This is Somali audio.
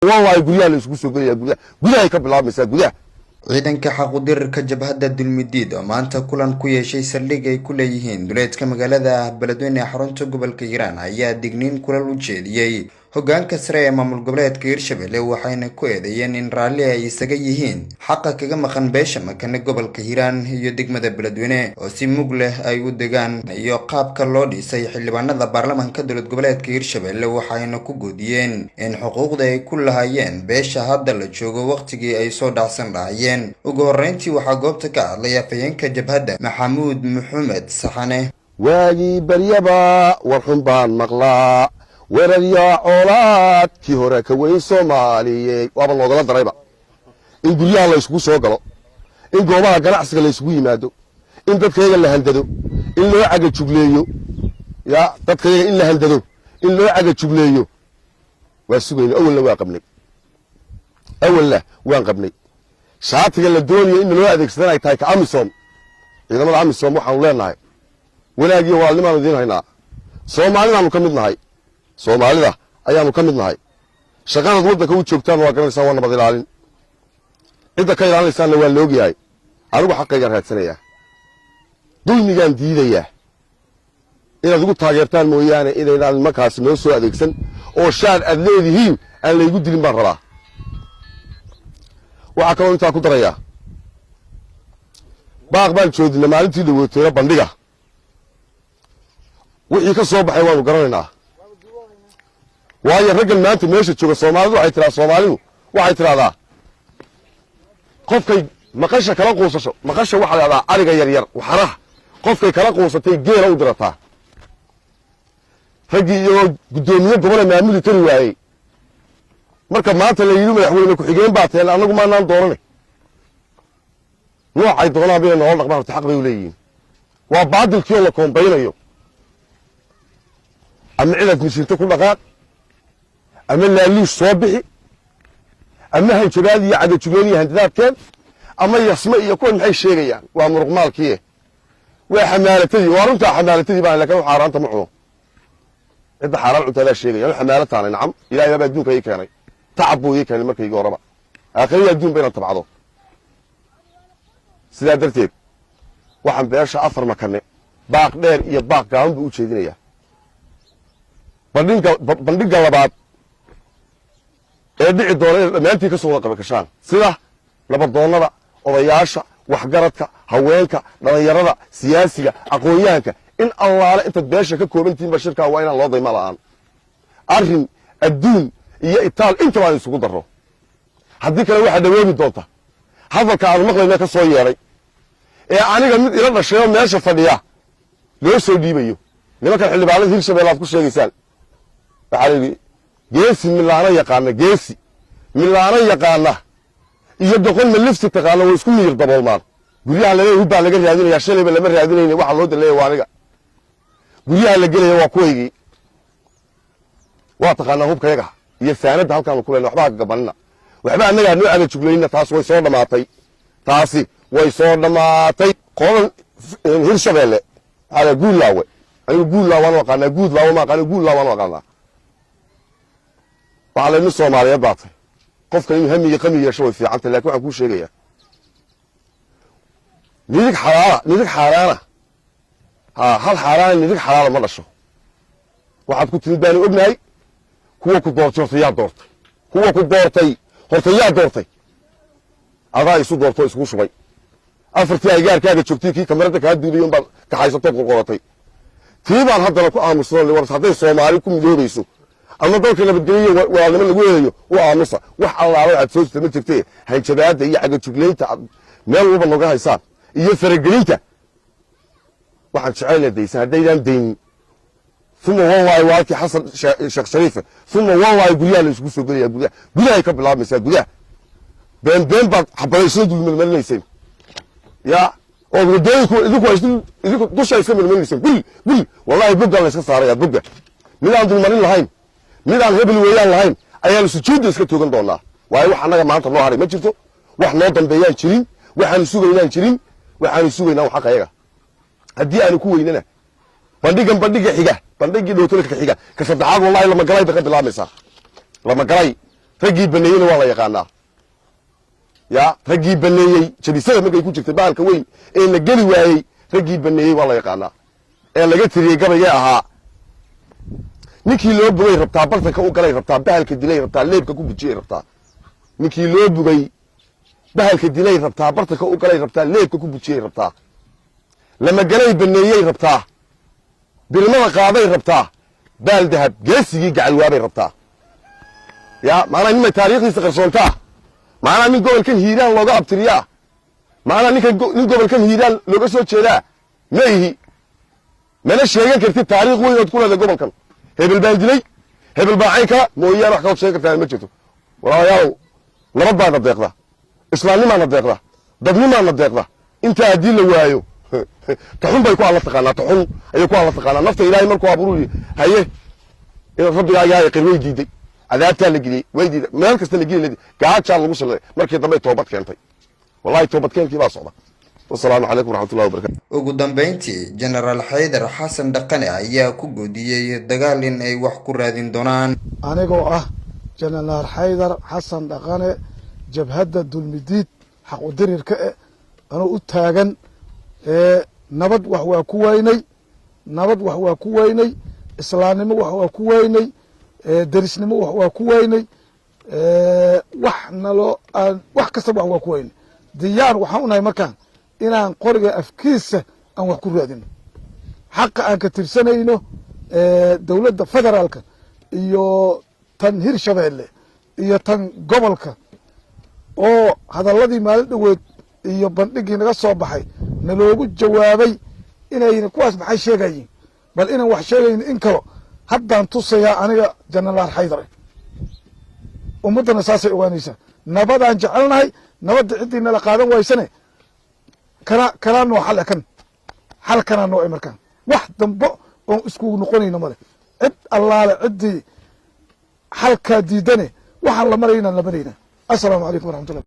Wallahi, guryaha la isugu soo gelaya, gudaha, gudahay ka bilaabmaysaa, gudaha. Ciidanka xaqudirirka Jabhadda Dulmidiid oo maanta kulan ku yeeshay saldhig ay ku leeyihiin duleedka magaalada Beledweyne ee xarunta gobolka Hiiraan ayaa digniin kulal u jeediyey hogaanka sare ee maamul goboleedka Hirshabelle, waxayna ku eedeeyeen in raalli ay isaga yihiin xaqa kaga maqan beesha Makane gobolka Hiiraan iyo degmada Beledweyne oo si mug leh ay u degaan iyo qaabka loo dhisay xildhibaanada baarlamaanka dowlad goboleedka Hirshabelle. Waxayna ku goodiyeen in xuquuqda ay ku lahaayeen beesha hadda la joogo waqtigii ay soo dhacsan lahaayeen. Ugu horreyntii waxaa goobta ka hadlay afhayeenka jabhadda, Maxamuud Maxamed Saxane. Waagii baryaba warxun baan maqlaa, weeraryaa coolaad kii hore ka weyn Soomaaliyey. Waaba loogala darayba in guryaha la yskugu soo galo, in goobaha ganacsiga la yskugu yimaado, in dadkayaga la handado, in loo cagajugleeyo. Ya dadkayaga in la handado, in loo cagajugleeyo waa sugayna. Awalna waa qabnay, awalna waan qabnay. Shaatiga la doonayo in loo adeegsadan ay tahay ka AMISOM, ciidamada AMISOM, waxaanu leenahay wanaagiyo walaalnimaanu idiin haynaa. Soomaalidaanu ka mid nahay, Soomaalida ayaanu ka mid nahay. Shaqadaad waddanka u joogtaan waa garanaysaan, waa nabad ilaalin. Cidda ka ilaalinaysaanna waa laogyahay. Anigu xaqaygaan raadsanayaa, dulmigaan diidayaa. Inaad igu taageertaan mooyaane, inaydaan nimankaasi noo soo adeegsan oo shaar aad leedihiin aan laygu dilin baan rabaa. Waxaa kaloo intaa ku darayaa, baaq baan joodina maalintii dhawooteena bandhiga. Wixii ka soo baxay waanu garanaynaa, waayo raggan maanta meesha jooga, Soomaalidu waxay tiraa, Soomaalidu waxay tidhahdaa, qofkay maqasha kala quusasho, maqasha waxaa la dhahdaa ariga yaryar, waxaraha, qofkay kala quusatay geela u dirataa. Raggii iyagoo guddoomiye gobole maamuli kari waayey, marka maanta la yidhi madaxweyne ku-xigeen baa teen, annagu maanaan doorane, noocay doonaan bayna noola dhaqmaan. Horta xaq bay u leeyihiin. Waa baadilkii oo la koombaynayo. Ama cidaad mishinto ku dhaqaaq, ama laaluush soo bixi, ama hanjabaad iyo cagajugeen iyo handadaadkeen, ama yasme iyo kuwan maxay sheegayaan? Waa muruqmaalkiie, waa xamaalatadii. Waa runtaa, xamaalatadii baan, lakin xaaraanta ma cuno. Cidda xaaraan cuntaadaa sheegaya. Anu xamaalataanay, nacam. Ilahay baaba adduunka ii keenay, tacab buu ii keenay markaygii horeba, aakhiriya adduun ba inaan tabcdo. Sidaa darteed waxaan beesha afar Makane baaq dheer iyo baaq gaaban buu u jeedinayaa. Bandhiga, bandhigga labaad ee dhici doona inay dhammaantiin ka soo wada qaban gashaan, sida nabadoonnada, odayaasha, waxgaradka, haweenka, dhallinyarada, siyaasiga, aqoon-yahanka, in allaale intaad beesha ka koobantihiinba shirkaa waa inaan loo dayma la'aan. Arrin adduun iyo itaal intaba aan isugu darro. Haddii kale waxaa dhawoobi doonta hadalka aanu maqlayna ka soo yeedhay ee aniga mid ila dhashayoo meesha fadhiya loo soo dhiibayo. Nimankan xildhibaanada Hirshabelle aad ku sheegaysaan, waxaa la yidhi geesi milaano yaqaana, geesi milaano yaqaana iyo doqon malifti taqaana way isku miyir daboolmaan. Guryaha laleeya hubbaa laga raadinaya, shalayba lama raadinayna. Waxa loo daleeya waa aniga. Guryaha la gelaya waa kuwaygii, waa taqaanaa hubkayaga iyo saanadda halkaanu ku leyna. Waxba ha gabanina, waxba annagaa noo agajuglayna. Taas way soo dhammaatay, taasi way soo dhammaatay. Qoladan Hirshabeelle waxaa la Guudlaawe. Anigu Guudlaaw waan aqaanaa, Guudlaawe ma aqaana, Guudlaaw waan aqaanaa. Waxaa la nin Soomaaliyeed baa tay. Qofkan inuu hamiga qami yeesho way fiicantay, lakin waxaan kuu sheegayaa nidig xalaala, nidig xaaraana, ha hal xaaraana nidig xalaala ma dhasho. Waxaad ku timid baanu ognahay. Kuwa ku doortay horta yaa doortay? Kuwa ku doortay horta yaa doortay? Adaa isu doortoo isugu shubay. Afartii aygaarkaaga joogtay, kii kamarada kaa duubay unbaad kaxaysatood qorqoratay. Tii baan haddana ku aamusno. War hadday Soomaali ku midoobayso ama dalka nabadgelyo, walaalnimo lagu helayo, u aamusa. Wax allaala waxaad soo jirta ma jirtee. Hanjabaadda iyo cagajuglaynta aad meel walba nooga haysaan iyo faragelinta waxaan jecelna daysan. Haddaydaan daynin, uma wallahi, waa halkii Xasan Sheekh Shariife, uma wallahi, guryaha la isugu soo gelaya, gudaha, gudahay ka bilaabmaysaa, gudaha. Been been baad xabadaysada dulmelmelinayseen ya oo wadooyinku idinku idinku dusha iska melmelinayseen. Bul bul, wallahi boggaa la iska saaraya, bogga. Mid aan dulmarin lahayn, mid aan hebel weeyaan lahayn ayaanu sujuudda iska toogan doonaa. Waayo wax annaga maanta noo haray ma jirto, wax noo dambeeyaan jirin, waxaanu sugaynaan jirin. Waxaanu sugaynaa xaq ayaga. Haddii aanu ku weynana, bandhigan bandhiga xiga, bandhigii dhowtolka xiga, ka saddexaad, wallahi lamagalay bay ka bilaabmaysaa, lamagalay. Raggii baneeyeyna waa la yaqaanaa. Ya, raggii baneeyey jabisada markay ku jirtay bahalka weyn ee la geli waayey, raggii baneeyey waa la yaqaanaa, ee laga tiriyey gabaygee ahaa: "Ninkii loo bogay rabtaa, bartanka u galay rabtaa, bahalka dilay rabtaa, leebka ku bujiyay rabtaa. Ninkii loo bogay bahalka dilay rabtaa, bartanka u galay rabtaa, leebka ku bujiyay rabtaa. Lamagalay baneeyey rabtaa, birmada qaaday rabtaa, baal dahab geesigii gacalwaabay rabtaa." Ya, maanaa nin may taariikhdiisa qarsoontaa? Maanaa nin gobolkan Hiiraan looga abtiriyaa? Maanaa ninkan nin gobolkan Hiiraan looga soo jeedaa ma ihi. Mana sheegan kartid taariikh weyn ood ku leedahay gobolkan. Hebel baan dilay, hebel baa caynka mooyaane, wax kalood sheegan kartaa ma jirto. Walaalayaalow, nabad baana deeqda, islaamnimaana deeqda, dadnimaana deeqda. Intaa haddii la waayo, taxun bay ku alla taqaanaa, taxun ayay ku alla taqaanaa. Nafta Ilaahay markuu abuuru yidhi, haye, inaad rabbigaagaa yaqin, way diiday. Cadaabtaa la geliyey, way diiday. Meel kasta la geli, gaajaa lagu salliday. Markii dambe toobad keentay. Wallahi, toobadkeenkii baa socda. Wasalaamu calaykum waraxmatullahi wabarakatu. Ugu dambeyntii, Jenaraal Xaydar Xasan Dhaqane ayaa ku goodiyey dagaal in ay wax ku raadin doonaan. Anigoo ah Jenaraal Xaydar Xasan Dhaqane, Jabhadda Dulmidiid xaq u dirirka e, anoo u taagan nabad wax waa ku waynay, nabad wax waa ku waynay, islaamnimo wax waa ku waynay, derisnimo wax waa ku waynay, wax naloo aan wax kastaba wax waa ku waynay. Diyaar waxaan unahay markaan inaan qoriga afkiisa aan wax ku raadino, xaqa aan ka tirsanayno dowladda federaalka iyo tan Hirshabeelle iyo tan gobolka, oo hadalladii maalin dhoweed iyo bandhigii naga soo baxay naloogu jawaabay inayna kuwaas maxay sheegayiin. Bal inaan wax sheegayno in kalo haddaan tusayaa aniga Jenaraal Xaydare. Ummaddana saasay ogaanaysaa. Nabadaan jecelnahay. Nabadda ciddii nala qaadan waysane, kana kanaa noo xal, kan xal kanaa noo. Markaan wax dambo oon iskugu noqonayno male. Cid allaale ciddii xalkaa diidane, waxaan la maraynaan la maraynaa. Assalaamu calaykum waraxmatullah.